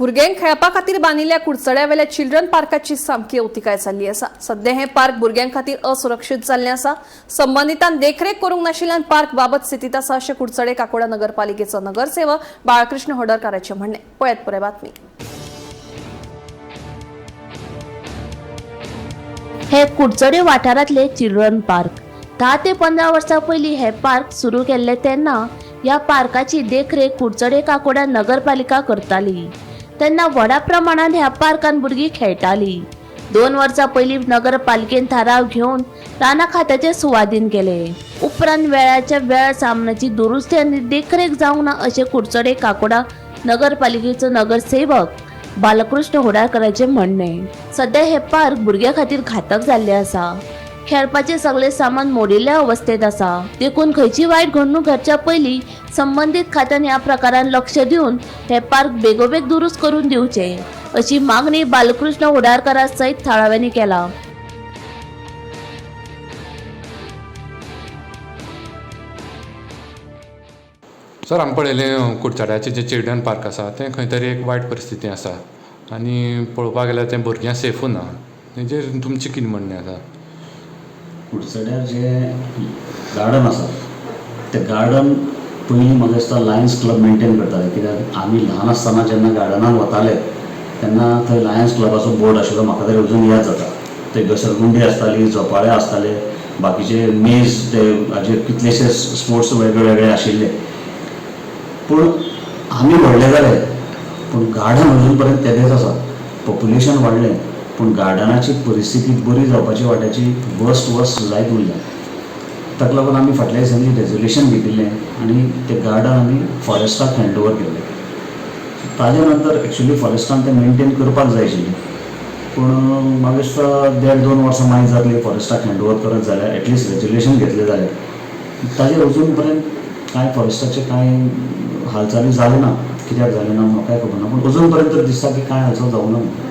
भुरग्यांक खेळपा खातीर बांदिल्ल्या कुडचड्यावेल्या चिल्ड्रन पार्काची सामकी अवतिकाय जाल्ली आसा. सध्या हें पार्क भुरग्यां खातीर असुरक्षीत जाल्लें आसा. संबंदितान देखरेख करूंक नाशिल्ल्यान पार्क बाबत स्थितींत आसा अशें कुडचडे काकोडा नगरपालिकेचो नगरसेवक बाळकृष्ण होडरकाराचें म्हणणें. पळयात पुराय बातमी. हे कुडचडे वाठारांतले चिल्ड्रन पार्क 10 ते 15 वर्सां पयलीं हे पार्क सुरू केल्ले तेन्ना ह्या पार्काची देखरेख कुडचडे काकोडा नगरपालिका करताली. तेन्ना व्हडा प्रमाणात ह्या पार्कान भुरगीं खेळटाली. 2 वर्सां पयलीं नगरपालिकेन थाराव घेवन रानां खात्याचे सुवादीन केले. उपरांत वेळाच्या वेळ सामनाची दुरुस्ती आनी देखरेख जावंक ना अशें कुडचडे काकोडा नगरपालिकेचो नगरसेवक बालकृष्ण होडारकराचें म्हणणें. सध्या हे पार्क भुरग्यां खातीर घातक जाल्लें आसा. खेळपाचें सगळें सामान मोडिल्ल्या अवस्थेंत आसा. देखून खंयची वायट घडणूक घडच्या पयलीं संबंदीत खात्यान ह्या प्रकारान लक्ष दिवन हे पार्क बेगोबेग दुरुस्त करून दिवचें अशी मागणी बालकृष्ण होडारकरा सयत थळाव्यांनी केला. सर, आमी पळयलें कुडचड्याचें जें चिल्ड्रन पार्क आसा तें खंय तरी एक वायट परिस्थिती आसा आनी पळोवपाक गेल्यार तें भुरग्यांक सेफूय ना. तेजेर तुमचें कितें म्हणणें आसा? कुडचड्यार जें गार्डन आसा तें गार्डन पयलीं म्हाका दिसता लायन्स क्लब मेनटेन करताले. कित्याक आमी ल्हान आसतना जेन्ना गार्डनान वताले तेन्ना थंय लायन्स क्लबाचो बोर्ड आशिल्लो, म्हाका तरी अजून याद जाता. थंय घसरगुंडी आसताली, झोपाळे आसताले, बाकीचे मेज, ते हाजे कितलेशे स्पोर्ट्स वेगळे वेगळे आशिल्ले. पूण आमी व्हडले जाले पूण गार्डन अजून पर्यंत तेदेंच आसा. पॉप्युलेशन वाडलें पूण गार्डनाची परिस्थिती बरी जावपाची वाट्याची वर्स्ट वर्स्ट जायत उरल्या. ताका लागून आमी फाटल्या दिसांनी रेजोल्युशन घेतिल्लें आनी तें गार्डन आमी फॉरेस्टाक हँड ओवर केल्लें. ताजे नंतर एक्चुली फॉरेस्टान तें मेनटेन करपाक जाय आशिल्लें, पूण म्हाका दिसता 1.5-2 वर्सां मागीर जातली फॉरेस्टाक हँड ओवर करत जाल्यार, एटलिस्ट रेजोल्युशन घेतलें जाल्यार. ताजेर अजून पर्यंत कांय फॉरेस्टाचे कांय हालचाली जाल्यो ना. कित्याक जाल्यो ना म्हाकाय खबर ना, पूण अजून पर्यंत तर दिसता की कांय हालचाल जावंक ना.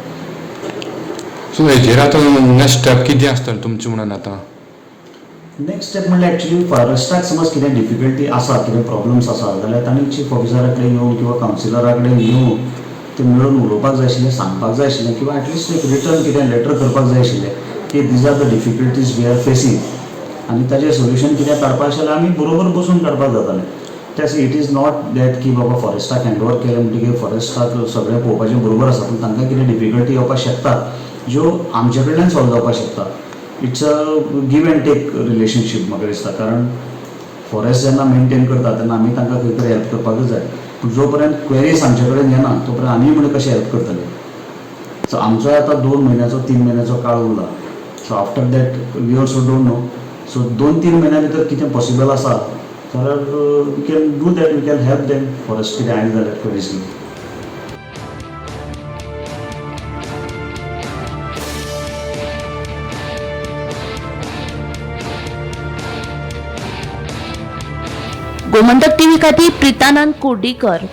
सो हेजेर आतां नेक्स्ट स्टेप कितें आसतलें तुमचें म्हणून आतां? नेक्स्ट स्टेप म्हणल्यार एक्चुली फॉरेस्टाक समज कितें डिफिकल्टी आसा, कितें प्रॉब्लम्स आसा जाल्यार तांणी चीफ ऑफिसरा कडेन येवन किंवा कावन्सिलरा कडेन येवन ते मेळून उलोवपाक जाय आशिल्लें, सांगपाक जाय आशिल्लें, किंवा एटलिस्ट एक रिटर्न कितें लेटर करपाक जाय आशिल्लें की these are the difficulties we are facing आनी ताजें सोल्युशन कितें काडपाक आशिल्लें आमी बरोबर बसून काडपाक जातालें. त्यास it is not that की बाबा फॉरेस्टाक हँड ओवर केलें म्हणटकीर फॉरेस्टाक सगळें पळोवपाचें बरोबर आसा, पूण तांकां कितें डिफिकल्टी येवपाक शकता ज्यो आमचे कडल्यान सॉल्व जावपाक शकता. It's a give and take relationship म्हाका दिसता, कारण फॉरेस्ट जेन्ना मेनटेन करता तेन्ना आमी तांकां खंय तरी हेल्प करपाकूच जाय. पूण जो पर्यंत क्वेरीज आमचे कडेन येना तो पर्यंत आमी म्हणून कशें हेल्प करतले? सो आमचो आतां 2 म्हयन्याचो 3 म्हयन्याचो काळ उरला. So after that we also don't know. So 2-3 म्हयन्या भितर कितें पॉसिबल आसा जाल्यार we can do that, we can help them forest कितें आयलें जाल्यार क्वेरीज घेवन. गोमंतक टीव्ही खातीर प्रितानंद कुर्डीकर.